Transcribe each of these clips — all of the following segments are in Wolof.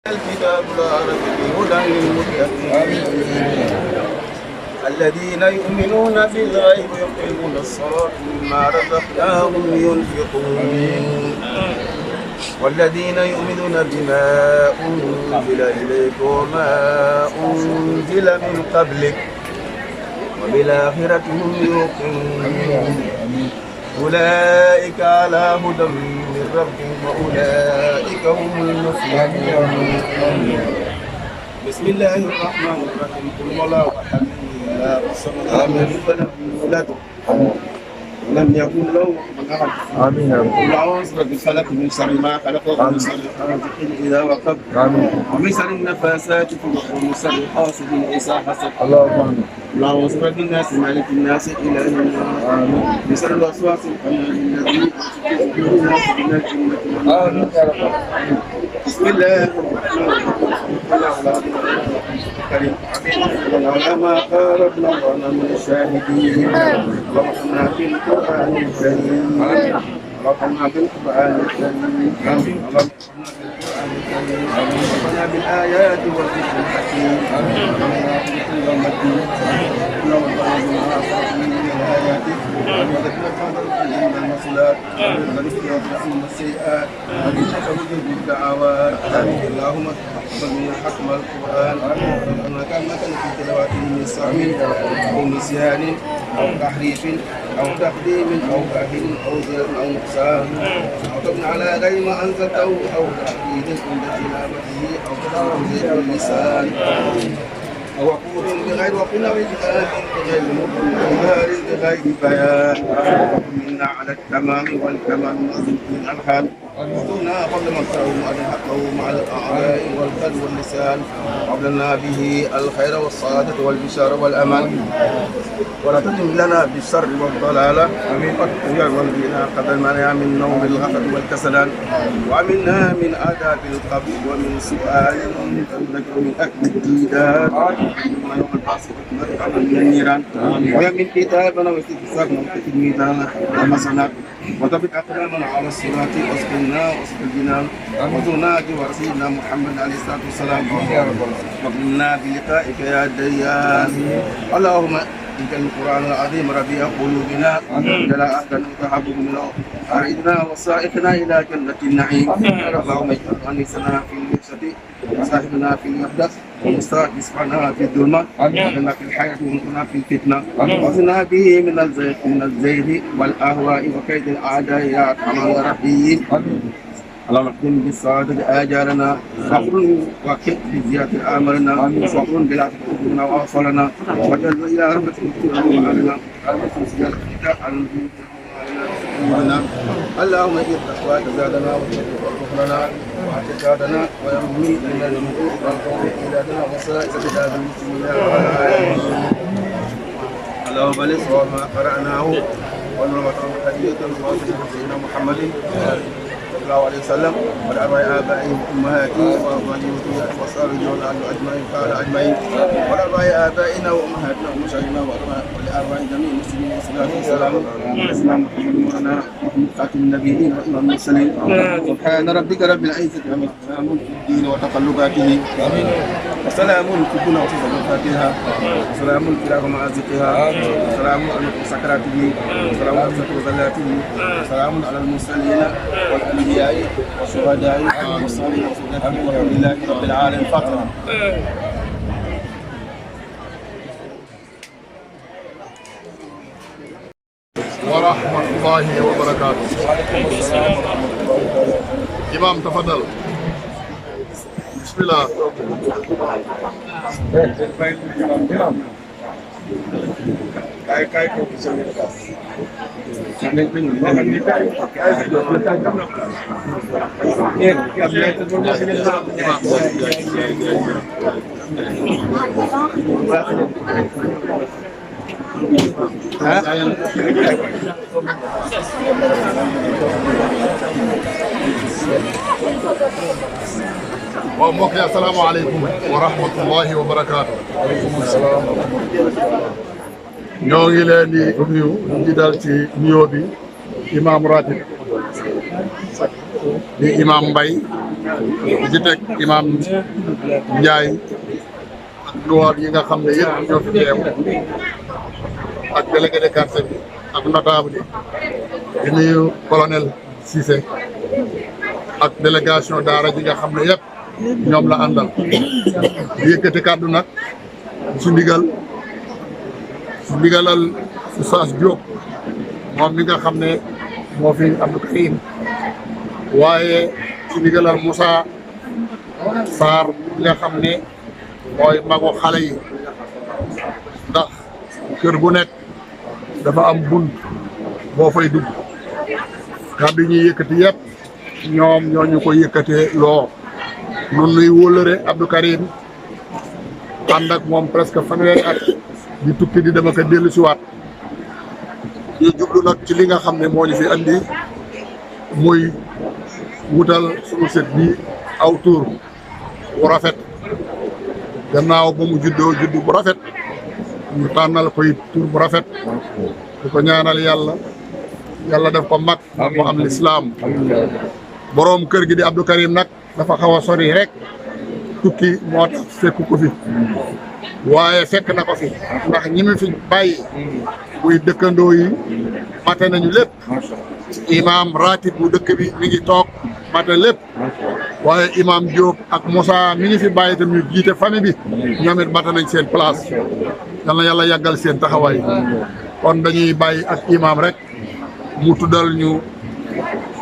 الكتاب لا ريب فيه هدى للمتقين الذين يؤمنون بالغيب ويقيمون الصلاة ومما رزقناهم ينفقون والذين يؤمنون بما أنزل إليك وما أنزل من قبلك وبالآخرة هم يوقنون أولئك على هدى من ربهم وأولئك هم المفلحون. بسم الله الرحمن الرحيم قل هو الله أحد الله الصمد لم يلد ولم يولد ولم يكن له كفوا أحد. آمين. قل أعوذ بالفلق من شر ما خلق ومن شر حاسد إذا وقب ومن شر النفاثات في العقد ومن شر حاسد إذا حسد. اللهم أعوذ بالناس مالك الناس إله الناس من شر الوسواس الخناس الذي يصدر الناس من الجنة. آمين. بسم الله العلماء قاربنا وانا من الشاهدين وقفنا في القرآن الكريم وقفنا بالقرآن الكريم وقفنا بالآيات والذكر الحكيم يوم الدين المصلات وذكر السيئات وإنك مجيب الدعوات. اللهم تقبل منا حكم القرآن وارزقنا كما كان في تلاوته من سهو أو نسيان أو تحريف أو تقديم أو كاهن أو زيادة أو نقصان أو تبنى على غير ما أنزلته أو تحديد عند تلاوته أو تدرج اللسان أو وقود بغير وقود أو إجهاد بغير مقدار بغير بيان منا على التمام والكمال من الحال وقلنا قبل مقطعه أن حقه مع الأعداء والقلب واللسان قبلنا به الخير والسعادة والبشارة والأمان ولا تتم لنا بالشر والضلالة والغنى قبل المنع من نوم الغفلة والكسلان ومنا من عذاب القبر ومن سؤال ومن أكل الديدان ومن يوم البعث من النيران ومن كتابنا واستفسارنا وتلميذنا ومسنا وثبت أقدامنا على الصراط واسقنا واسق الجنان وزرنا بورسيدنا محمد عليه الصلاة والسلام وقمنا بلقائك يا ديان. اللهم اجعل القرآن العظيم ربيع قلوبنا جلاء أهلنا وتحببنا أعيدنا وسائقنا إلى جنة النعيم. اللهم اجعل أنيسنا في الوحشة وصاحبنا في الوحدة ومستعجسنا في الظلمة وقنا في الحياة وانقنا في الفتنة وقنا به من الزيغ والأهواء وكيد الأعداء يا أرحم الراحمين. اللهم اقدم بالسعادة آجالنا واقرن وكف بزيادة آمالنا واقرن بالعافية قلوبنا وأبصارنا واجعل إلى رحمتك وعلنا اللهم اجعل تقواك زادنا وفقرنا واعتقادنا ويمني لنا المنور والقوم بلادنا وسائر بلاد المسلمين. اللهم بلغ ما قرأناه ونعمة هدية سيدنا محمد صلى الله عليه وسلم ولأرواح آبائهم وأمهاتهم وأزواجهم وصالحين أجمعين قال أجمعين ولأرواح آبائنا وأمهاتنا ومشايخنا ولأرواح جميع المسلمين والصلاة والسلام على سيدنا محمد وعلى خاتم النبيين وإمام المرسلين. سبحان ربك رب العزة عما يصفون في الدين وتقلباته وسلام في الدنيا وصفاتها وسلام في الآخرة ومعازقها وسلام على سكراته وسلام على ذلاته وسلام على المرسلين والأنبياء والشهداء والصالحين والحمد لله رب العالمين. فاطمة ورحمة الله وبركاته. إمام تفضل. بسم الله. وموكي السلام عليكم ورحمة الله وبركاته. ñoo ngi leen di nuyu di dal ci nuyoo bi imam ratib di imam Mbaye di teg imam Ndiaye ak luwaat yi nga xam ne yëpp ñoo fi teew ak délégué de quartier bi ak notable yi di nuyu colonel Cissé ak délégation daara ji nga xam ne yëpp ñoom la àndal di yëkkati kàddu nag su ndigalal Oustaz Diop moom mi nga xam ne moo fi Abdou Karim waaye ci ndigalal Moussa Sarr mi nga xam ne mooy magu xale yi ndax kër gu nekk dafa am bunt boo fay dugg kàddu ñuy yëkkati yëpp ñoom ñoo ñu ko yëkkatee loo nun nuy wóolëre Abdou Karim ànd ak moom presque fanweeri at di tukki di dama ko dellu si waat ñu jublu nag ci li nga xam ne moo ñu fi andi muy wutal suñu set bi aw tur bu rafet gannaaw ba mu juddoo juddu bu rafet ñu tànnal koy tur bu rafet di ko ñaanal yàlla def ko mag mu am lislaam boroom kër gi di Abdou Karim nag dafa xaw a sori rek tukki moo tax fekk ko fi waaye fekk na ko fi ndax ñi mu fi bàyyi muy dëkkandoo yi mate nañu lépp imam ratib bu dëkk bi mi ngi toog mate lépp waaye imam Diop ak Moussa mi ngi fi bàyyi tam ñu jiite famille bi ñoom it mate nañ seen place yal na yàlla yàggal seen taxawaay kon dañuy bàyyi ak imam rek mu tuddal ñu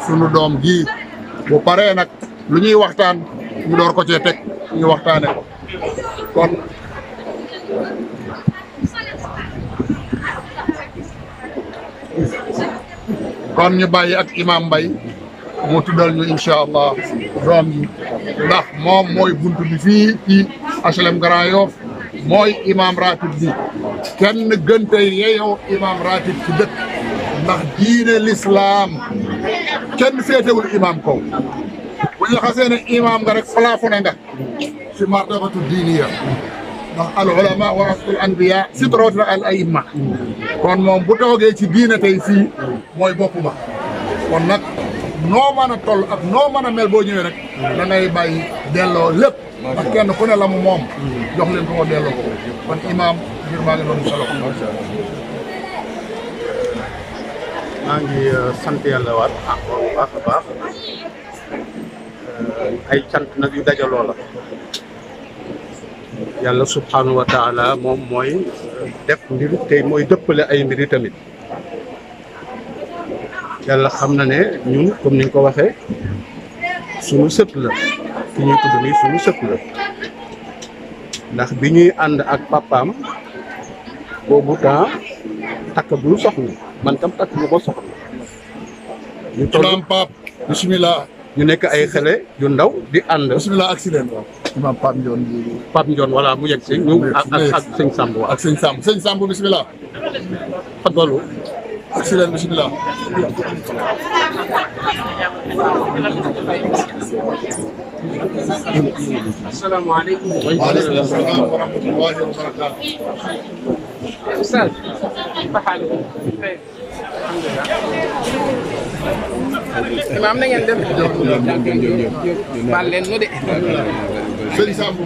sunu doom ji bu paree nag lu ñuy waxtaan ñu door ko cee teg ñu waxtaane ko kon ñu bàyyi ak imam Mbaye mu tuddal ñu incha allah doom yi ndax moom mooy buntu bi fii ci HLM Grand Yoff mooy imam ratib bi kenn gënte yeyoo imam ratib ci dëkk ndax diine l'islam kenn féetewul imam kaw bu ñu xasee ne imam nga rek plafonné nga ci martabatu diiniya ndax al ulama warasatul anbiya sitratu al aimma kon moom bu toogee ci diine tey fii mooy bopp ba kon nag noo mën a toll ak noo mën a mel boo ñëwee rek da ngay bàyyi delloo lépp ndax kenn ku ne la mu moom jox leen ko delloo ko kon imam ngir maa ngi doon solo maa ngi sant yàlla waat encore bu baax a baax ay cant nag yu dajaloo la yàlla subhanahu wa taala moom mooy def mbir te mooy dëppale ay mbir tamit yàlla xam na ne ñun comme ni nga ko waxee suñu sët la ki ñuy tudd nii suñu sët la ndax bi ñuy ànd ak papaam boobu temps takk bu soxna man tam takk bu ba soxna ñu toll Pape bismillah ñu nekk ay xale yu ndaw di ànd bismillah accident waaw imam Pape Ndione Pape Ndione voilà mu yegg si ñu ak sëñ Samb waaw ak sëñ Samb bismillah faddalu accident bismillah asalaamaaleykum. waaleykum salaam wa rahmatullahi wa barakatuh Oustaz. Imaam na ngeen def. baal leen nu de. sëñ Samb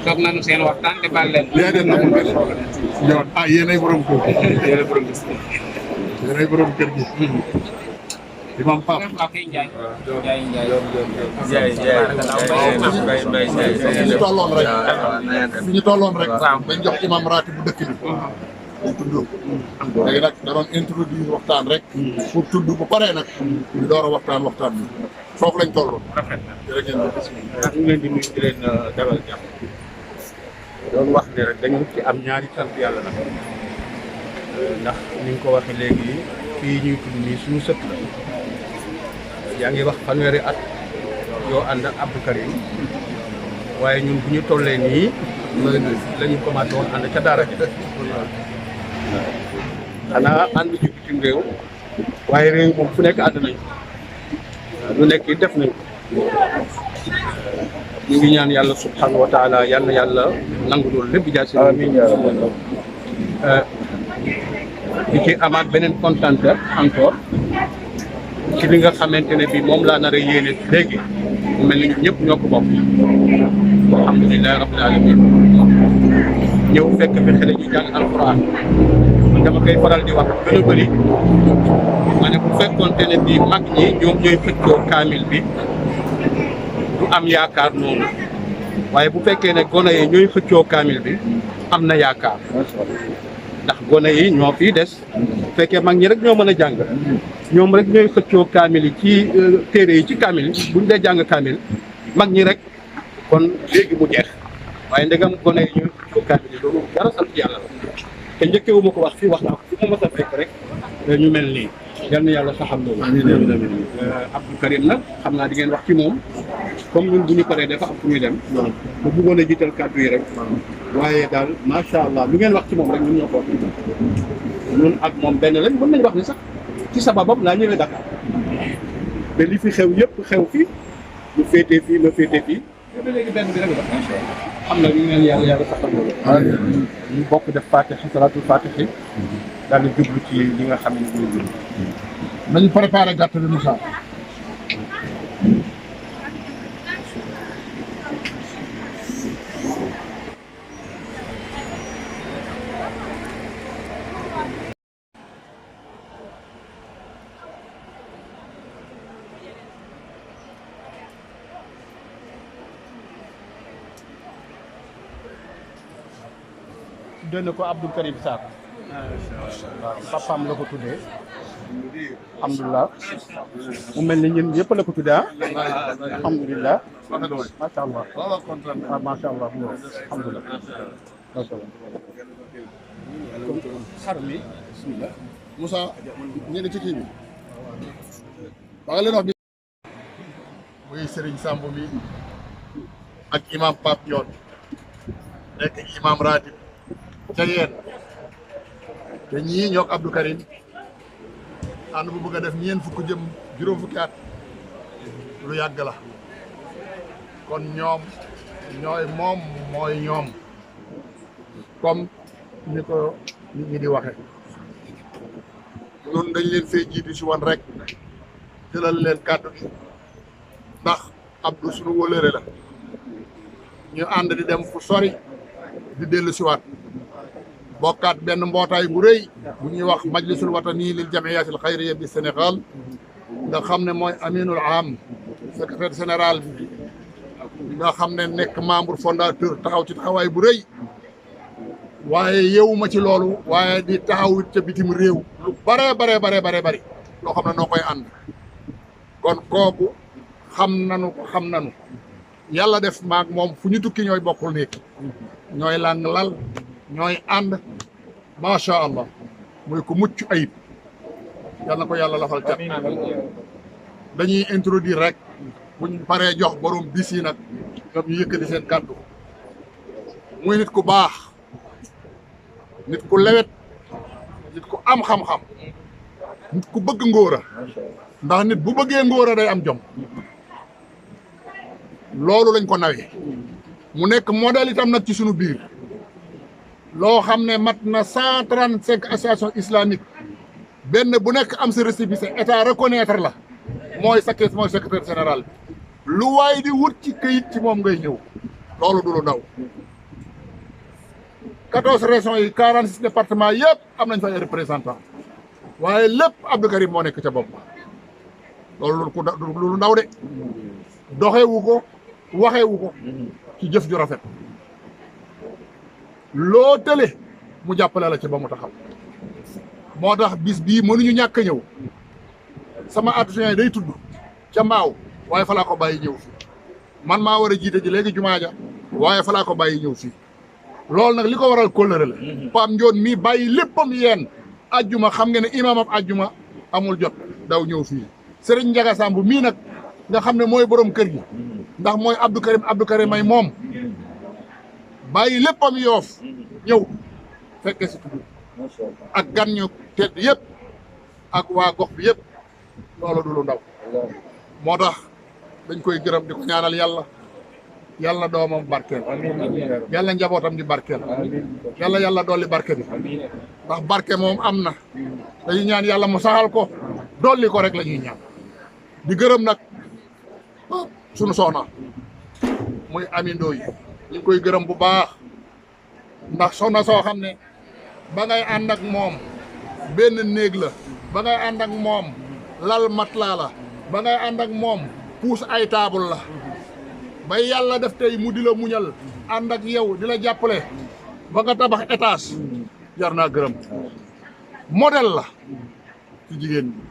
toog nañu seen waxtaan te baal leen. déedéet amul benn problème ñëw yéenay borom kër yéenay borom kër gi imam Pape fi ñu tolloon rek dañ jox imam raati bu dëkk bi dañ tudd léegi nag da doon introduire waxtaan rek pour tudd bu paree nag ñu door a waxtaan bi foofu lañ tolloon jërëjëf ñu ngi leen di nuyu di leen dalal jàmm doon wax ne rek dañu ci am ñaari sant yàlla nag ndax ni nga ko waxee léegi fii ñuy tudd nii suñu sët la yaa ngi wax fanweeri at yoo ànd ak Abdou Karim waaye ñun bu ñu tollee nii la ñu commencé woon ànd ca daara ji xanaa ànd ju bitim réew waaye réew moom fu nekk ànd nañ lu nekk def nañ ñu ngi ñaan yàlla subhanahu wa taala yal na yàlla nangu loolu lépp jaay seen amiin di ci amaat beneen contente encore ci li nga xamante ne bi moom laa nar a yéene léegi mu mel ni ñun ñëpp ñoo ko bokk alhamdulilahi rabbil alamin ñëw fekk fi xale ñu jàng alquran dama koy faral di wax gën a bëri ma ne bu fekkoonte ne bi mag ñi ñoom ñooy xëccoo kaamil bi du am yaakaar noonu waaye bu fekkee ne gone yi ñooy xëccoo kaamil bi am na yaakaar ndax gone yi ñoo fii des bu fekkee mag ñi rek ñoo mën a jàng ñoom rek ñooy xëccoo kaamil yi ci téere yi ci kaamil yi buñ dee jàng kaamil mag ñi rek kon léegi mu jeex waaye ndegam gone yi ñooy xëccoo kaamil yi loolu dara sant yàlla la te njëkkewu ma ko wax fii wax naa ko fi ma mës a fekk rek ñu mel nii yal na yàlla saxal loolu Abdou Karim nag xam naa di ngeen wax ci moom comme ñun bu ñu paree dafa am fu ñuy dem ba bëggoon a jiital kàddu yi rek waaye daal macha allah lu ngeen wax ci moom rek ñun ñoo ko ñun ak moom benn lañ mën nañu wax ni sax ci sababam laa ñëwee Dakar mais li fi xew yëpp xew fii ñu féetee fii ma féetee fii ba léegi benn bi rek la xam na ñu neen yàlla saxal loolu ñu bokk def fatiha salaatul fatiha daal di jublu ci li nga xam ne ñu nañu préparé gàtt bi Moussa tuddee na ko Abdou Karim Sarr waaw papaam la ko tuddee alhamdulilah mu mel ni ñun yëpp la ko tuddee alhamdulilah macha allah waaw macha allah alhamdulilah macha allah xar mi bismillah Moussa ñene ci kii bi ba nga leen wax bi muy Serigne Samb mi ak imam Pape Dione nekk imam ratib ca yéen te ñii ñoo ko Abdou Karim ànd bu bëgg a def ñeen fukk jëm juróom fukki at lu yàgg la kon ñoom ñooy moom mooy ñoom comme ni ko nit ñi di waxe ñun dañ leen fee jiitu si woon rek jëlal leen kàddu gi ndax Abdou suñu wóllëre la ñu ànd di dem fu sori di dellu si waat bokkaat benn mbootaay bu rëy bu ñuy wax majlisul watani lil jamiyatil xayriya bi Sénégal nga xam ne mooy aminul am secrétaire général bi nga xam ne nekk membre fondateur taxaw ci taxawaay bu rëy waaye yewuma ci loolu waaye di taxaw ca bitim réew lu bare bari loo xam ne noo koy ànd kon kooku xam nanu yàlla def maag moom fu ñu tukki ñooy bokkul nekk ñooy lang lal ñooy ànd macha allah muy ko mucc ayib yal na ko yàlla lafal cat dañuy introduire rek buñ paree jox borom bis yi nag ñoom ñu yëkkati seen kàddu muy nit ku baax nit ku lewet nit ku am xam-xam nit ku bëgg ngóora ndax nit bu bëggee ngóora day am jom loolu lañ ko nawee mu nekk modèle itam nag ci sunu biir loo xam ne mat na 135 association islamique benn bu nekk am sa récépissé état reconnaître la mooy sa kees mooy secrétaire général bi lu waay di wut ci këyit ci moom ngay ñëw loolu du lu ndaw 14 régions yi 46 départements yëpp am nañ fa ay représentant waaye lépp Abdou Karim moo nekk ca bopp loolu lu ndaw de doxewu ko waxewu ko ci jëf ju rafet loo tële mu jàppale la ci ba mu taxaw moo tax bis bii mënuñu ñàkk a ñëw sama adjoint day tudd ca mbaaw waaye fa laa ko bàyyi ñëw fii man maa war a jiite ji léegi jumaa ja waaye fa laa ko bàyyi ñëw fii loolu nag li ko waral kóllëre la Pape Ndione mii bàyyi léppam yeen ajjuma xam nga ne imaamam ajjuma amul jot daw ñëw fii Serigne Ndiaga Samb mii nag nga xam ne mooy borom kër gi ndax mooy Abdou Karim may moom bàyyi léppam Yoof ñëw fekke si tudd ak gan ñu tedd yëpp ak waa gox bi yëpp loolu du lu ndaw moo tax dañ koy gërëm di ko ñaanal yàlla na doomam barkeel yàlla njabootam di barkeel yàlla dolli barke bi ndax barke moom am na dañuy ñaan yàlla mu saxal ko dolli ko rek la ñuy ñaan di gërëm nag sunu soxna muy Ami Ndoye ñu ngi koy gërëm bu baax ndax soxna soo xam ne ba ngay ànd ak moom benn néeg la ba ngay ànd ak moom lal matelas la ba ngay ànd ak moom puus ay taabul la ba yàlla def tey mu di la muñal ànd ak yow di la jàppale ba nga tabax étage jar naa gërëm modèle la ci jigéen ñi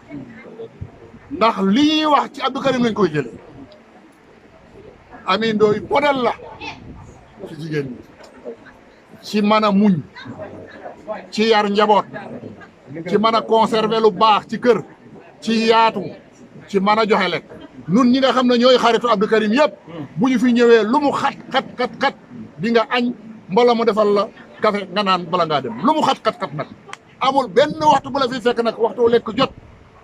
ndax li ñuy wax ci Abdou Karim lañ koy jëlee Ami Ndoye modèle la ci jigéen ñi ci mën a muñ ci yar njaboot ci mën a conserver lu baax ci kër ci yaatu ci mën a joxe lekk nun ñi nga xam ne ñooy xaritu Abdou Karim yëpp bu ñu fi ñëwee lu mu xat di nga añ mbala mu defal la café nga naan bala ngaa dem lu mu xat nag amul benn waxtu bu la fi fekk nag waxtu lekk jot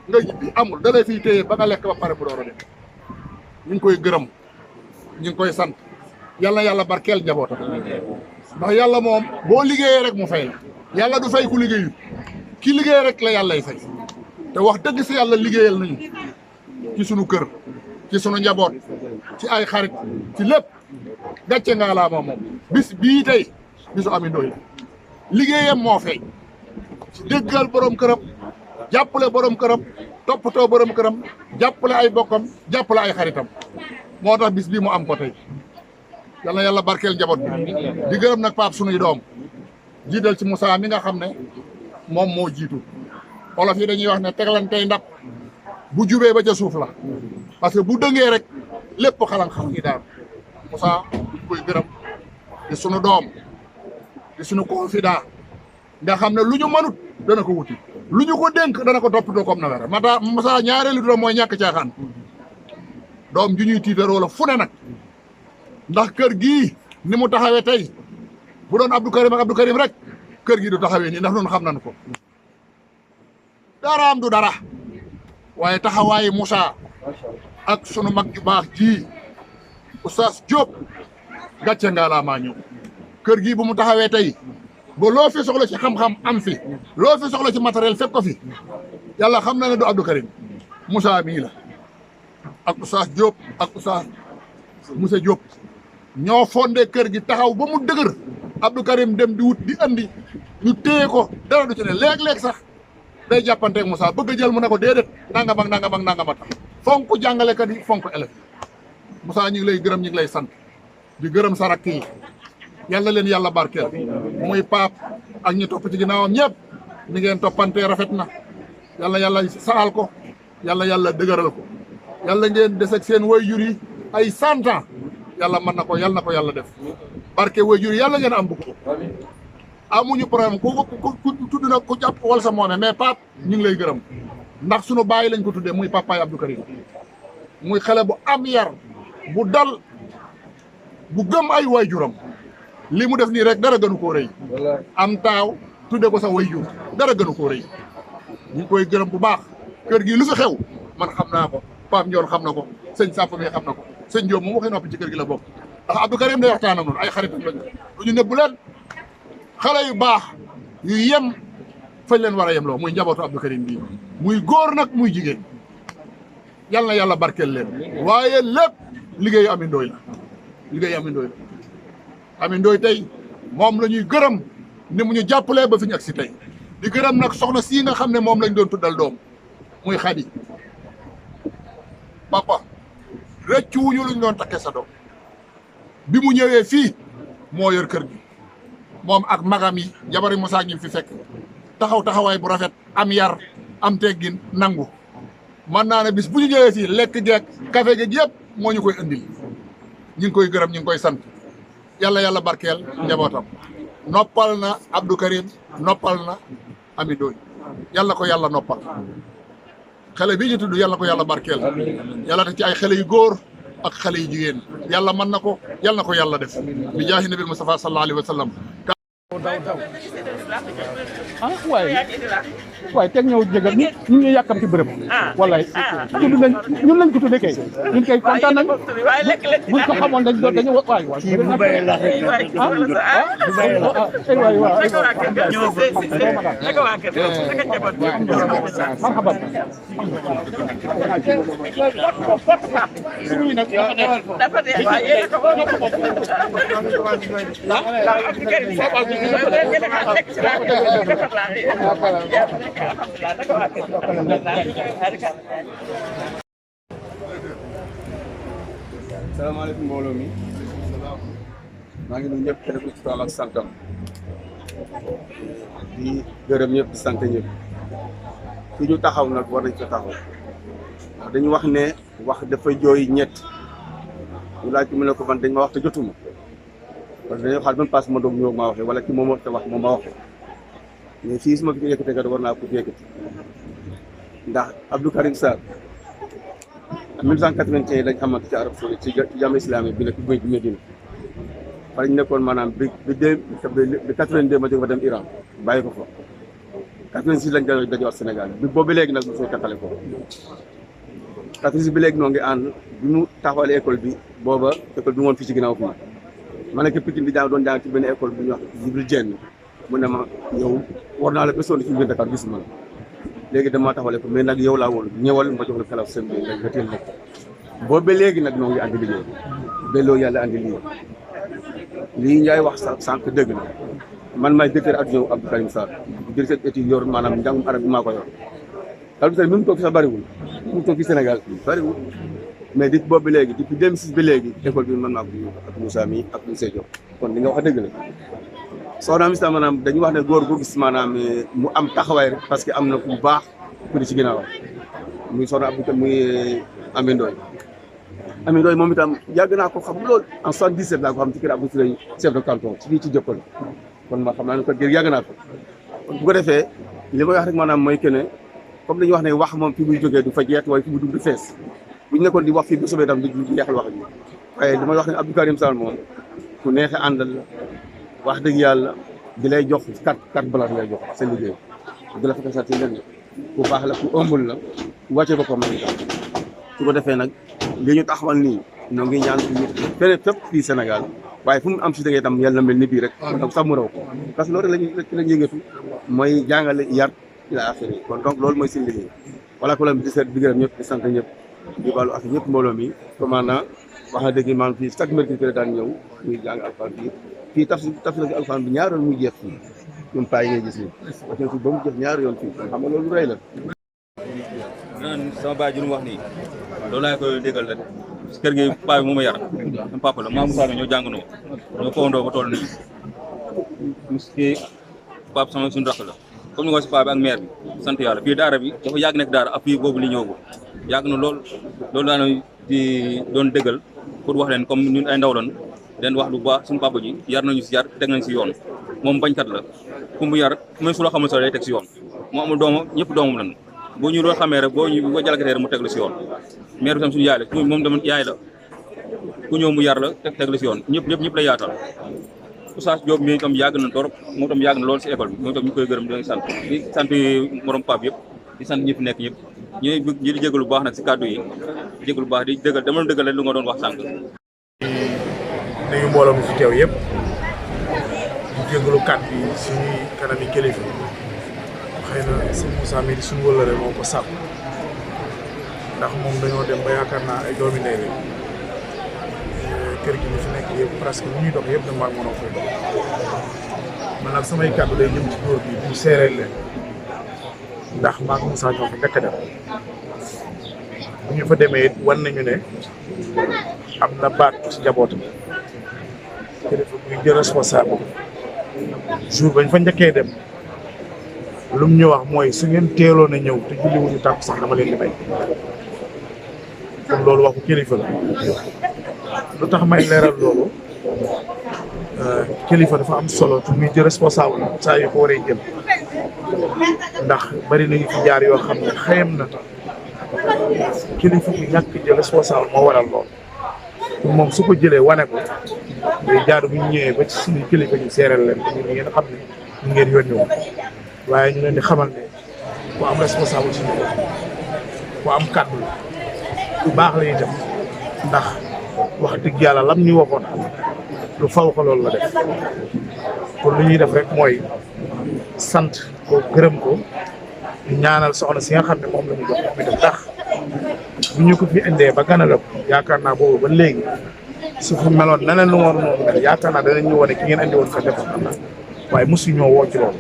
nga ñibbi amul da lay fiy téye ba nga lekk ba pare bu door a dem ñu ngi koy gërëm ñu ngi koy sant yàlla barkeel njabootam ndax yàlla moom boo liggéeyee rek mu fay la yàlla du fay ku liggéeyu ki liggéey rek la yàllay fay te wax dëgg si yàlla liggéeyal nañu ci sunu kër ci sunu njaboot ci ay xarit ci lépp gàcce nga laa moom bis bii tey bisu Ami Ndoye la liggéeyam moo feeñ ci déggal borom këram jàppale borom këram toppatoo borom këram jàppale ay bokkam jàppale ay xaritam moo tax bis bii mu am ko tey yàlla barkeel njaboot bi di gërëm nag Pape sunuy doom jiital ci Moussa mi nga xam ne moom moo jiitu olof yi dañuy wax ne teglantey ndab bu jubee ba ca suuf la parce que bu dëngee rek lépp xalang-xalang yi daal Moussa di koy gërëm di sunu doom di sunu confident nga xam ne lu ñu mënut dana ko wuti lu ñu ko dénk dana ko toppatoo comme na wera mata Moussa ñaareelu doom mooy ñàkk caaxaan doom ju ñuy tiitaroo la fu ne nag ndax kër gii ni mu taxawee tey bu doon Abdou Karim rek kër gi du taxawee nii ndax noonu xam nañu ko daraam du dara waaye taxawaayi Moussa ak sunu mag ju baax ji Oustaz Diop gàcce nga laa maa ñëw kër gi bu mu taxawee tey ba loo fi soxla ci xam-xam am fi loo fi soxla ci matériel fekk ko fi yàlla xam na ne du Abdou Karim Moussa mii la ak Oustaz Diop ak Oustaz Moussa Diop ñoo fondé kër gi taxaw ba mu dëgër Abdou Karim dem di wut di andi ñu téye ko dara du ci ne léeg-léeg sax day jàppanteeg Moussa bëgg a jël mu ne ko déedéet nangam ak nangam a tax fonk jàngalekat yi fonk élèves Moussa ñu ngi lay gërëm ñu ngi lay sant di gërëm sa rakk yi yàlla leen yàlla barkeel muy Pape ak ñi topp ci ginnaawam ñëpp ni ngeen toppante rafet na yàlla saxal ko yàlla dëgëral ko yàlla ngeen des ak seen waajur yi ay 100 ans yàlla mën na ko yàlla def barke waajur yi yàlla ngeen am bëgg ko amuñu problème ku tudd na ku jàpp wal sa moome mais Pape ñu ngi lay gërëm ndax sunu baay lañ ko tuddee muy papaay Abdou Karim muy xale bu am yar bu dal bu gëm ay waajuram li mu def nii rek dara gënu koo rëy am taaw tudde ko sa waajur dara gënu koo rëy ñu ngi koy gërëm bu baax kër gi lu fi xew man xam naa ko Pape Ndiol xam na ko sëñ Sàpp mi xam na ko sëñ Diop moom waxee noppi ci kër gi la bokk ndax Abdou Karim day waxtaan ak noonu ay xaritam lañu du ñu nëbbu leen xale yu baax yu yem fañ leen war a yem loo muy njabootu Abdou Karim bii muy góor nag muy jigéen yal na yàlla barkeel leen waaye lépp liggéeyu Ami Ndoye la liggéeyu Ami Ndoye la Ami Ndoye tey moom la ñuy gërëm ni mu ñu jàppalee ba fi ñu agsi tey di gërëm nag soxna sii nga xam ne moom lañ doon tuddal doom muy Xadi papa rëccu wuñu luñ doon takkee sa doom bi mu ñëwee fii moo yor kër gi moom ak magam yi jabari Moussa ñi fi fekk taxawaay bu rafet am yar am teggin nangu man naa ne bis bu ñu ñëwee fii lekk geek café geek yëpp moo ñu koy indil ñu ngi koy gërëm ñu ngi koy sant yàlla barkeel njabootam noppal na Abdou Karim noppal na Ami Ndoye yàlla ko yàlla noppal xale bii ñu tudd yàlla ko yàlla barkeel yàlla te ci ay xale yu góor ak xale yu jigéen yàlla mën na ko yàlla na ko yàlla def bi jaahi nabil Mustafa sallallahu alayhi wa sallam ah waaye teg ñëw jégal ñu ngi yàkkam ci bërëb wallaay tudd nañ ñun lañ ko tuddee kay ñun kay kontaan nañ buñ ko xamoon dañu waay bu bayee la rek marhaban suñu nag dafa dee waaye yéen ko salaamaaleykum mbooloo mi maa ngi nuyu ñëpp kenn ku ci turam ak santam di gërëm ñëpp di sant ñëpp fi ñu taxaw nag war nañ ko taxaw ndax dañu wax ne wax dafa jooy ñett ñu laaj mu ne ko man dañ ma wax te jotuma parce que dañoo xaar même passe ma doog ñëw maa waxee wala ki moom te wax moom ma waxee mais fii su ma fi yëkkatee kat war naa ko yëkkati ndax Abdou Karim Sarr 1981 lañ xamante ci Arab Saoudite ci jàmm islamique bi nekk bi Médine fa lañ nekkoon maanaam bi 82 ma jóge fa dem Iran bàyyi ko fa 86 lañ dajewaat Sénégal bi boobu léegi nag mosoo takkale ko 86 bi léegi noo ngi ànd bi mu taxawalee école bi booba école bi moom fii ci ginnaaw fii ma nekk Pikine di jàng doon jàng ci benn école bu ñuy wax Jibril Dieng mu ne ma yow war naa la besoon ci biir Dakar gisuma la léegi dama taxawale ko mais nag yow laa woon ñëwal ma jox la xelal seen bi nga teel ma ko boobu ba léegi nag noo ngi andi liggéey belloo yàlla andi lii Ndiaye wax sànq dëgg la man maay directeur adjoint Abdou Karim Sarr directeur étude yor maanaam njàngum arab bi maa ko yor Abdou Karim mi mu toog fi sax bëriwul mu toog fi Sénégal bëriwul mais di boobu ba léegi depuis 2006 ba léegi école bi mën naa ko ak Moussa mi ak Moussa Diop kon li nga wax dëgg la soxna mi sax maanaam dañu wax ne góor gu gis maanaam mu am taxawaay rek parce que am na ku baax ku di ci ginnaaw muy soxna Abdou Karim muy Ami Ndoye moom itam yàgg naa ko xam lool en 77 laa ko xam ci kër Abdou Touré chef de canton ci fii ci Jokkol kon ma xam naa ne ko gër yàgg naa ko kon bu ko defee li may wax rek maanaam mooy que ne comme dañuy wax ne wax moom fi muy jógee du fa jeex waaye fi mu dugg du fees bu ñu nekkoon di wax fii bu sobee itam du jeexal wax ji waaye li may wax ne Abdou Karim Sarr moom ku neexe àndal la wax dëgg yàlla di lay jox carte blanche lay jox seen liggéey di la fekk sa ci lenn ku baax la ku ëmbul la ku wàccee boppam la itam su ko defee nag li ñu taxawal nii ñoo ngi ñaan feneen fépp fii Sénégal waaye fu mu am si dëgg itam yàlla na mel ni bii rek donc sax mu raw ko parce que loolu rek lañ yëngatu mooy jàngale yar ila axiri kon donc loolu mooy seen liggéey wala ko la di seet di gërëm ñëpp di sant ñëpp di baalu ak ñëpp mbooloo mi commandant wax na dëgg maanaam fii chaque mercredi daan ñëw muy jàng alxuraan fii tafsir alxuraan bi ñaari yoon muy jeex fii ñun paa yi ngay gis nii wax na fi ba mu jeex ñaari yoon fii xam nga loolu rëy la sama baay ji nu wax nii loolu laay koy déggal rek si kër gi paa bi moo ma yar sama papa la maa Moussa ñoo jàngandoo ñoo fowandoo ba toll nii kii papa sama suñu rakk la comme ni nga wax si paa bi ak mère bi sant yàlla fii daara bi dafa yàgg nekk daara ak fii boobu li ñëwagul yàgg na loolu daana di doon déggal pour wax leen comme ñun ay ndaw lan leen wax lu baax suñu papa ji yar nañu si yar teg nañ si yoon moom bañkat la ku mu yar même su la xamul sax day teg si yoon moo amul doomam ñëpp doomam lan boo ñu doon xamee rek boo jalgatee rek mu teg la si yoon mère bi tam suñu yaay la moom dama yaay la ku ñëw mu yar la teg la si yoon ñëpp la yaatal Oustaz Diop mi tam yàgg na torop moom tam yàgg na lool si école bi moom tam ñu koy gërëm di sant morom Pape yëpp di sant ñi fi nekk ñëpp ñi di jégalu bu baax nag si kàddu yi jégalu bu baax di dëggal dama dëggal rek lu nga doon wax sànq nuyu mbooloo mi fi teew yëpp di jégalu kàddu yi suñuy kanam yi kilifa xëy na sëñ Moussa mi di suñu wëllëre moo ko sàmm ndax moom dañoo dem ba yaakaar naa ay doomi ndey lañ kër gi ñu fi nekk yëpp presque lu ñuy dox yëpp dama mën a koy dox man nag samay kàddu day jëm ci góor bi bu seereel leen ndax maa ngi Moussa ñoo fi nekk dem bu ñu fa demee it wan nañu ne am na baat ci njabootam kilifa buy jël responsable jour bañ fa njëkkee dem lu mu ñu wax mooy su ngeen teeloon a ñëw te julli wuñu tàkk sax dama leen di may kon loolu waxu kilifa la lu tax may leeral loolu kilifa dafa am solo te muy jël responsable saa yu ko waree jël ndax bari nañu fi jaar yoo xam ne xëyam na kilifa bu ñàkk jël responsable moo waral lool moom su ko jëlee wane ko day jaadu bu ñu ñëwee ba ci suñu kilifa ñu seeral leen ko ñu ngeen xam ne ñu ngeen yónni woon waaye ñu leen di xamal ne ku am responsable suñu bopp ku am kàddu la lu baax la itam ndax wax dëgg yàlla lam ñu waxoon lu faw ko loolu la def kon lu ñuy def rek mooy sant ko gërëm ko ñaanal soxna si nga xam ne moom la ñu jox mi def ndax bu ñu ko fi indee ba ganale ko yaakaar naa boobu ba léegi su fi meloon neneen lu moom mel yaakaar naa danañ ñu wane ki ngeen indi woon ko def na waaye mosu ñoo woo ci loolu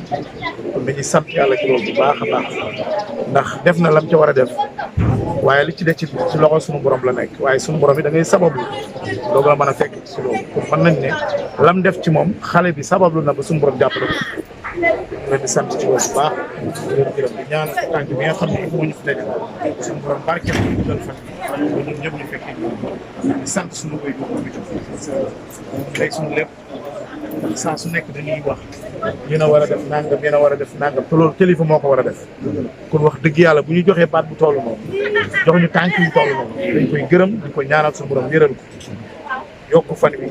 kon dañuy sant yàlla ci loolu bu baax a baax ndax def na lam ca war a def waaye li ci des ci loxo suñu borom la nekk waaye suñu borom yi da ngay sabablu doog la mën a fekk ci loolu kon mën nañ ne lam def ci moom xale bi sabablu na ba suñu borom jàppale ko leen di sant ci loolu bu baax di leen gërëm di ñaan tànk bi nga xam ne moo ñu fi nekk suñu borom barkeel ñu dal fan ba ñun ñëpp ñu fekkee di sant suñu koy boobu bi tey suñu lépp saa su nekk dañuy wax yéen a war a def nangam yéen a war a def nangam te loolu kilifa moo ko war a def kon wax dëgg yàlla bu ñu joxee baat bu toll noonu jox ñu tànk yu toll noonu dañ koy gërëm di ko ñaanal suñu borom wéral ko yokk fan wi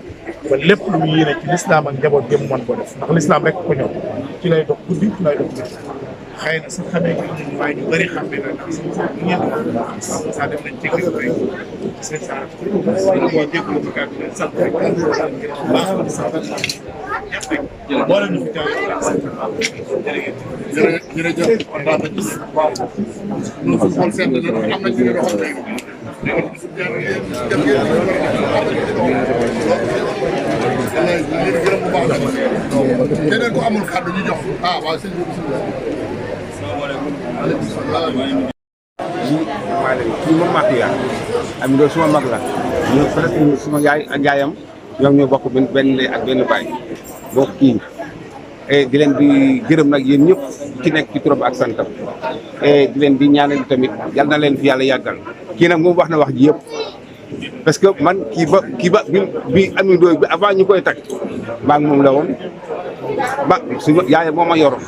ba lépp lu mu yéene ci lislaam ak njaboot gi mu mën ko def ndax lislaam rek ko ñëw ci lay dox guddi ci lay dox guddi xëy na sax xamee ko waaye ñu bëri xam ne nag ñu ngeen saa def nañ jégalu rek seen saa ñu ngi jégalu ci kàddu leen sant rek baax na sant ñëpp rek boole ñu fi teew jërëjëf kontaan nañ ci waaw ñun suñu xol seet na am nañ ñu doxal rek keneen ko amul kàddu ñu jox waaw sëñ bi bismillah kii moom maa fi yaa am nga suma mag la ñu presque suma yaay ak yaayam ñoom ñoo bokk benn lay ak benn baay bokk kii di leen di gërëm nag yéen ñëpp ci nekk ci turam ak santam di leen di ñaanal tamit yal na leen fi yàlla yàggal kii nag moom wax na wax ji yëpp parce que man kii ba bi Ami Ndoye bi avant ñu koy tag maa ngi moom la woon ba su yaay moo ma yoroon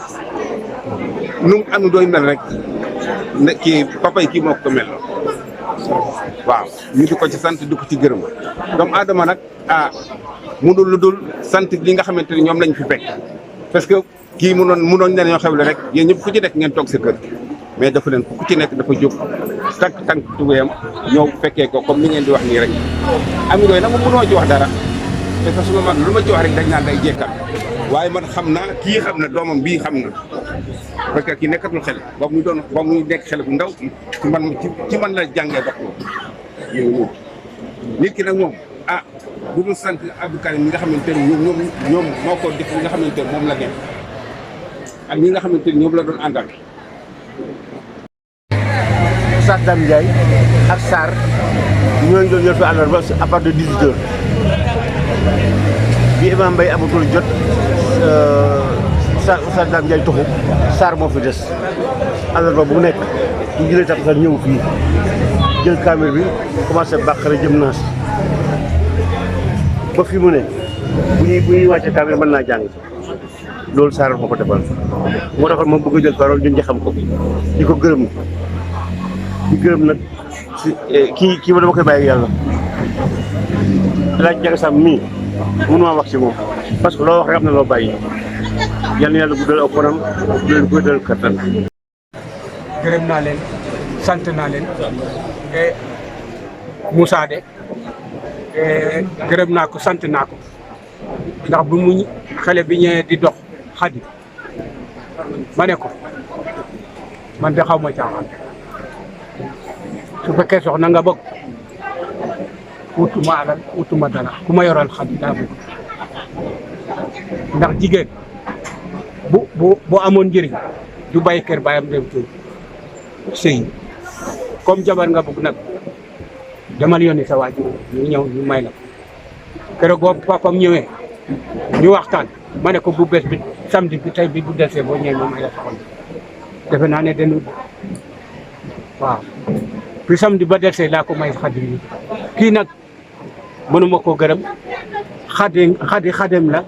nu Ami Ndoye mel rek ne kii papa yi kii moo ko mel waaw ñu di ko ci sant di ko ci gërëm doomu aadama nag mënul lu dul sant li nga xamante ni ñoom lañ fi fekk parce que kii mënoon ne ñoo xewle rek yéen ñëpp ku ci nekk ngeen toog sa kër mais dafa leen ku ci nekk dafa jóg tànk tubéyam ñëw fekkee ko comme ni ngeen di wax nii rek Ami Ndoye nag moom mënoo ci wax dara parce que suma mag lu ma ci wax rek dañ naan day jekkal waaye man xam naa kii xam na doomam bii xam na parce que kii nekkatul xel boobu muy nekk xel bu ndaw ci man la jàngee dox ko nit ki nag moom bu dul sant Abdou Karim ñi nga xamante ni ñoom moo ko def li nga xamante ni moom la nekk ak ñi nga xamante ni ñoom la doon àndal. Oustaz Dame Ndiaye ak Sarr ñooñu doon yor fi àllarba à partir de 18h bi Imam Mbaye amatul jot Oustaz Dame Ndiaye tuxu Sarr moo fi des àllarba bu nekk ñu jëlee tax sax ñëw fii jël caméra bi commencé bàqare jëm naas ba fi mu ne bu ñuy wàcce caméra mën naa jàng loolu Sarr moo ko defal moo taxoon moom bëgg a jël parole ñun ñu xam ko di ko gërëm di gërëm nag si kii ma dama koy bàyyi ak yàlla laaj jaga sam mii mënuma wax ci moom parce que loo wax rek am na loo bàyyi yal na yàlla guddal aw fanam guddal kattan. gërëm naa leen sant naa leen Moussa de gërëm naa ko sant naa ko ndax bu mu xale bi ñëwee di dox Xadi ma ne ko man de xaw ma caaxaan su fekkee soxna nga bëgg wutuma alal wutuma dara ku ma yoral Xadi daa bëgg ndax jigéen bu amoon njëriñ du bàyyi kër baayam dem tuuti sëy comme jabar nga bëgg nag demal yónni sa waajur ñu ñëw ñu may la keroog boobu papam ñëwee ñu waxtaan ma ne ko bu bés bi samedi bi tey bi bu desee boo ñëwee ma may la soxna defe naa ne dañu waaw puis samedi ba desee laa ko may Xadi yi kii nag mënuma koo gërëm xadem la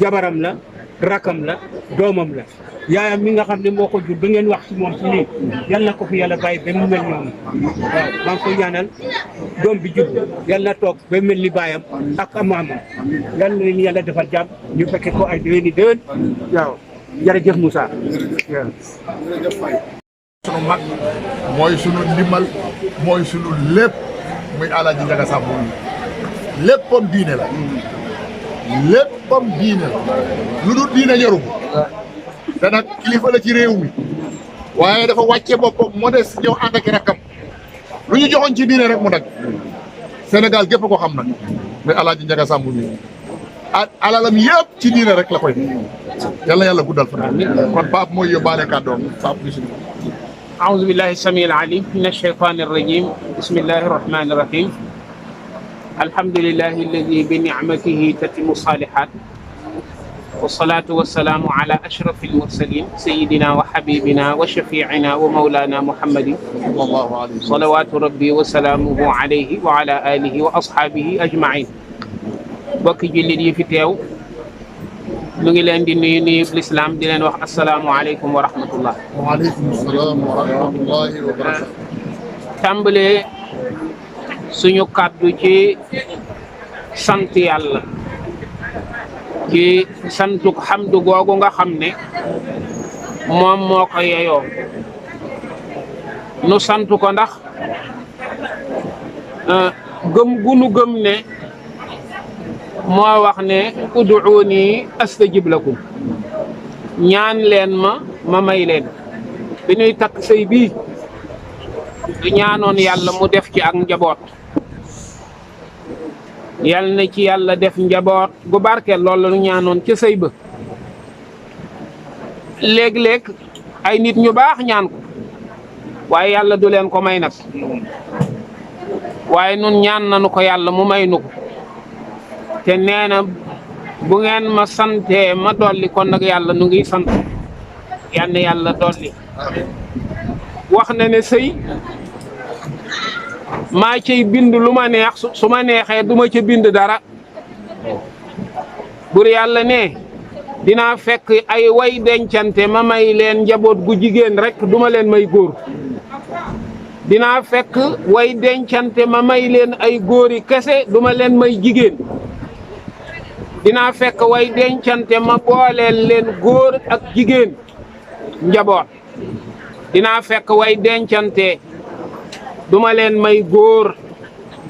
jabaram la rakam la doomam la yaayam mi nga xam ne moo ko jur ba ngeen wax ci moom ci lii yal na ko fi yàlla bàyyi ba mu mel noonu waaw maa ngi koy ñaanal doom bi jub yal na toog ba mel ni baayam ak maamam yal na leen yàlla defal jàmm ñu fekke ko ay déwéni déwén waaw jërëjëf Moussa sunu mag mooy sunu ndimbal mooy sunu lépp muy Alaaji Njaga Samb léppam diine la léppam diine la lu dul diine ñoru ko te nag kilifa la ci réew mi waaye dafa wàcce boppam modeste ñëw ànd ak rakkam lu ñu joxoon ci diine rek mu nag Sénégal gépp ko xam nag muy Alaaji Njaga Samb mi alalam yëpp ci diine rek la koy yàlla yàlla guddal fa kon Pape mooy yóbbaale kàddoom Pape bismillah أعوذ بالله السميع العليم من الشيطان الرجيم بسم الله الرحمن الرحيم الحمد لله الذي بنعمته تتم الصالحات والصلاة والسلام على أشرف المرسلين سيدنا وحبيبنا وشفيعنا ومولانا محمد صلى الله عليه وسلم صلوات ربي وسلامه عليه وعلى آله وأصحابه أجمعين بوكي جلدي في تيو نغي لين دي نيو الاسلام دي لين واخ السلام عليكم ورحمه الله وعليكم السلام ورحمة الله وبركاته تامبلي suñu kaddu ci sant yàlla ci santuk hamdu googu nga xam ne moom moo ko yeyoo nu sant ko ndax gëm gunu gëm ne moo wax ne ud'uuni astajib lakum ñaan leen ma may leen bi ñuy takk sëy bii du ñaanoon yàlla mu def ci ak njaboot yal na ci yàlla def njaboot gu barkeel loolu la ñu ñaanoon ca sëy ba léeg-léeg ay nit ñu baax ñaan ko waaye yàlla du leen ko may nag waaye nun ñaan nañu ko yàlla mu may nu ko te nee na bu ngeen ma santee ma dolli kon nag yàlla nu ngi sant yal na yàlla dolli wax na ne sëy maa cay bind lu ma neex su ma neexee du ma ca bind dara bur yàlla ne dinaa fekk ay way dencante ma may leen njaboot gu jigéen rek duma leen may góor dinaa fekk way dencante ma may leen ay góori kese duma leen may jigéen dinaa fekk way dencante ma booleel leen góor ak jigéen njaboot dinaa fekk way dencante duma leen may góor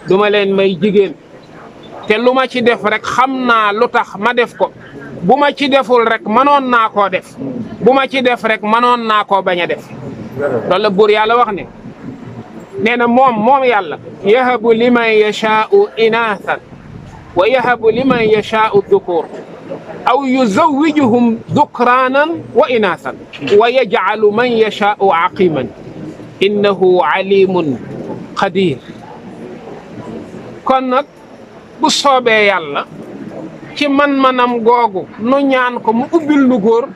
duma leen may jigéen te lu ma ci def rek xam naa lu tax ma def ko bu ma ci deful rek mënoon naa koo def bu ma ci def rek mënoon naa koo bañ a def loolu la buur yàlla wax ne nee na moom yàlla yahabu liman yashaa'u inaathan wa yahabu liman yashaa'u dhukur aw yuzawwijuhum dhukraanan wa inaathan wa yaj'alu man yashaa'u aqiman innahu alimun qadir kon nag bu soobee yàlla ci man-manam googu nu ñaan ko mu ubbil nu góor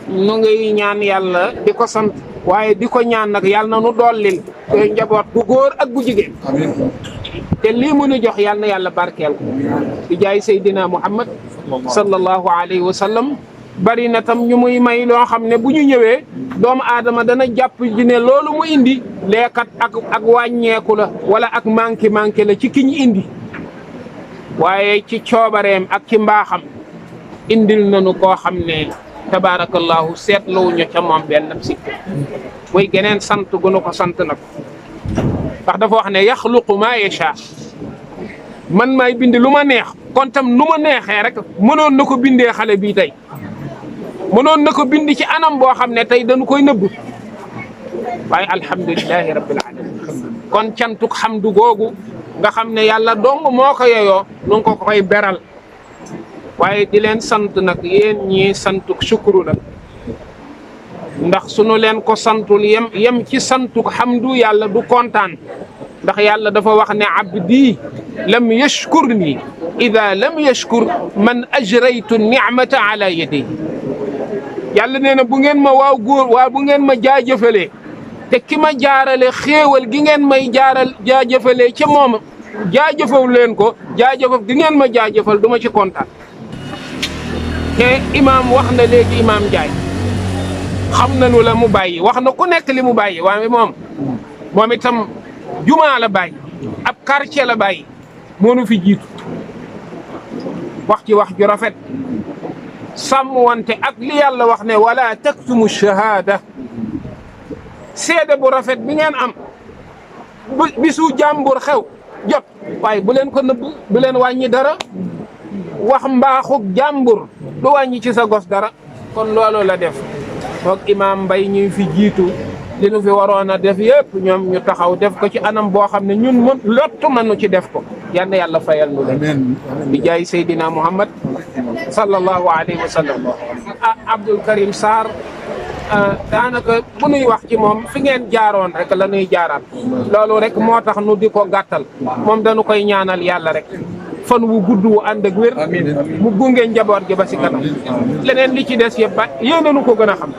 nu ngi ñaan yàlla di ko sant waaye di ko ñaan nag yàlla na nu dollil te njaboot bu góor ak bu jigéen te lii mu nu jox yàlla na yàlla barkeel ko di jaay Seydina Muhammad sallallahu alayhi wa sallam bari na tam ñu muy may loo xam ne bu ñu ñëwee doomu aadama dana jàpp ji ne loolu mu indi leekat ak wàññeeku la wala ak manqué la ci ki ñu indi waaye ci coobareem ak ci mbaaxam indil nañu koo xam ne tabaarakallahu seetluwuñu ca moom benn sikk muy geneen sant gu nu ko sant nag ndax dafa wax ne yaxluqu maa yashaa man maay bind lu ma neex kon tam nu ma neexee rek mënoon na ko bindee xale bii tey mënoon na ko bind ci anam boo xam ne tey dañu koy nëbb waaye alhamdulilahi rabbil alamin kon cantuk xamdu googu nga xam ne yàlla dong moo ko yeyoo nu ngi ko koy beral waaye di leen sant nag yéen ñii santuk shukru la ndax sunu leen ko santul yem ci santuk xamdu yàlla du kontaan ndax yàlla dafa wax ne abdi lam yashkur nii ida lam yashkur man ajraytu nicmata ala yadi yàlla nee na bu ngeen ma bu ngeen ma jaajëfalee te ki ma jaarale xéewal gi ngeen may jaajëfalee ca moom jaajëfal leen ko jaajëfal gi ngeen ma jaajëfal du ma ci kontaan te imaam wax na léegi imaam Ndiaye xam nañu la mu bàyyi wax na ku nekk li mu bàyyi waaye moom itam jumaa la bàyyi ab quartier la bàyyi moo nu fi jiitu wax ci wax ju rafet sàmm wante ak li yàlla wax ne wala taktumu shahada seede bu rafet bi ngeen am bisu jàmbur xew jot waaye bu leen ko nëbb bu leen wàññi dara wax mbaaxug jàmbur du wàññi ci sa gos dara kon loolu la def foog imaam Mbay ñu fi jiitu li nu fi waroon a def yëpp ñoom ñu taxaw def ko ci anam boo xam ne ñun lottu mënu ci def ko yal na yàlla fayal nu leen bi jaay Seydina Muhammad sallallahu alayhi wa sallam Abdou Karim Sarr daanaka bu nuy wax ci moom fi ngeen jaaroon rek la nuy jaaraat loolu rek moo tax nu di ko gàttal moom dañu koy ñaanal yàlla rek fan wu gudd wu ànd ak wér mu gunge njaboot gi ba si kanam leneen li ci des yëpp ba yéena nu ko gën a xam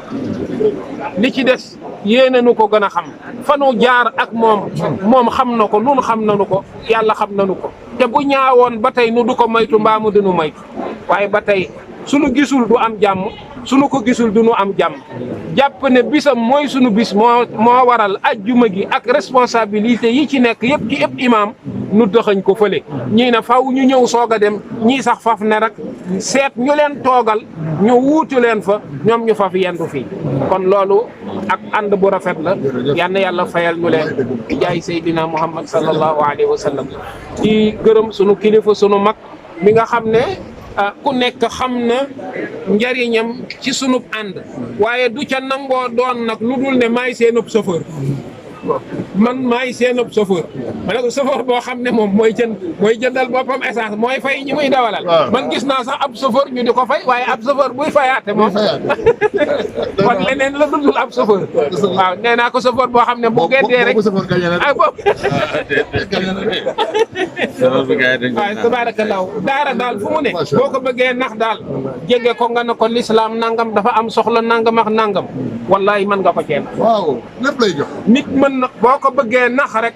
li ci des yéena nu ko gën a xam fanu jaar ak moom xam na ko nun xam nanu ko yàlla xam nanu ko te bu ñaawoon ba tey nu du ko moytu mbaa mu dinu moytu waaye ba tey sunu gisul du am jàmm sunu ko gisul du nu am jàmm jàpp ne bisam mooy sunu bis moo waral ajjuma gi ak responsabilité yi ci nekk yëpp ci ëpp imaam nu doxañ ko fële ñii ne faw ñu ñëw soog a dem ñii sax faf ne rek seet ñu leen toogal ñu wuutu leen fa ñoom ñu faf yendu fii kon loolu ak ànd bu rafet la yal na yàlla fayal ñu leen jaay Seydina Muhammad sallallahu alayhi wa sallam di gërëm sunu kilifa sunu mag mi nga xam ne ku nekk xam na njariñam ci sunub ànd waaye du ca nangoo doon nag lu dul ne maay seenub chauffeur man maay seenub chauffeur ma ne ko chauffeur boo xam ne moom mooy jëndal boppam essence mooy fay ñi muy dawalal man gis naa sax ab chauffeur ñu di ko fay waaye ab chauffeur buy fayaate moom kon leneen la dudul ab chauffeur waaw nee naa ko chauffeur boo xam ne bu geddee rek ay boobu waaw tabaarakallaahu daara daal fu mu ne boo ko bëggee nax daal jege ko nga ne ko lislaam nangam dafa am soxla nangam ak nangam wallahi mën nga ko ceen waaw lépp lay jox nit mën na boo ko bëggee nax rek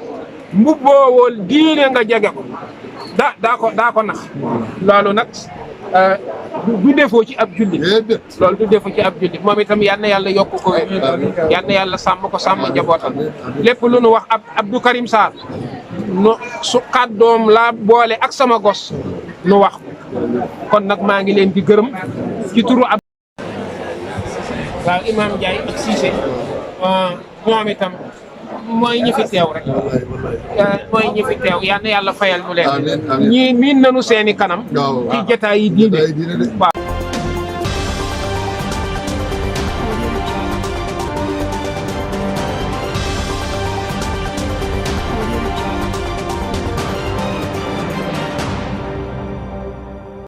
mbubboowul diine nga jege ko daa ko nax loolu nag du defoo ci ab jullit loolu du defoo ci ab jullit moom itam yal na yàlla yokk ko wér yal na yàlla sàmm ko sàmm njabootam lépp lu nu wax Abdou Karim Sarr nu su kàddoom laa boole ak sama gos nu wax kon nag maa ngi leen di gërëm ci turu ab waaw Imam Ndiaye ak Cissé ñoom itam mooy ñi fi teew rek mooy ñi fi teew yal na yàlla fayal ñu leen ñii miin nañu seeni kanam ci jotaay yi diine waaw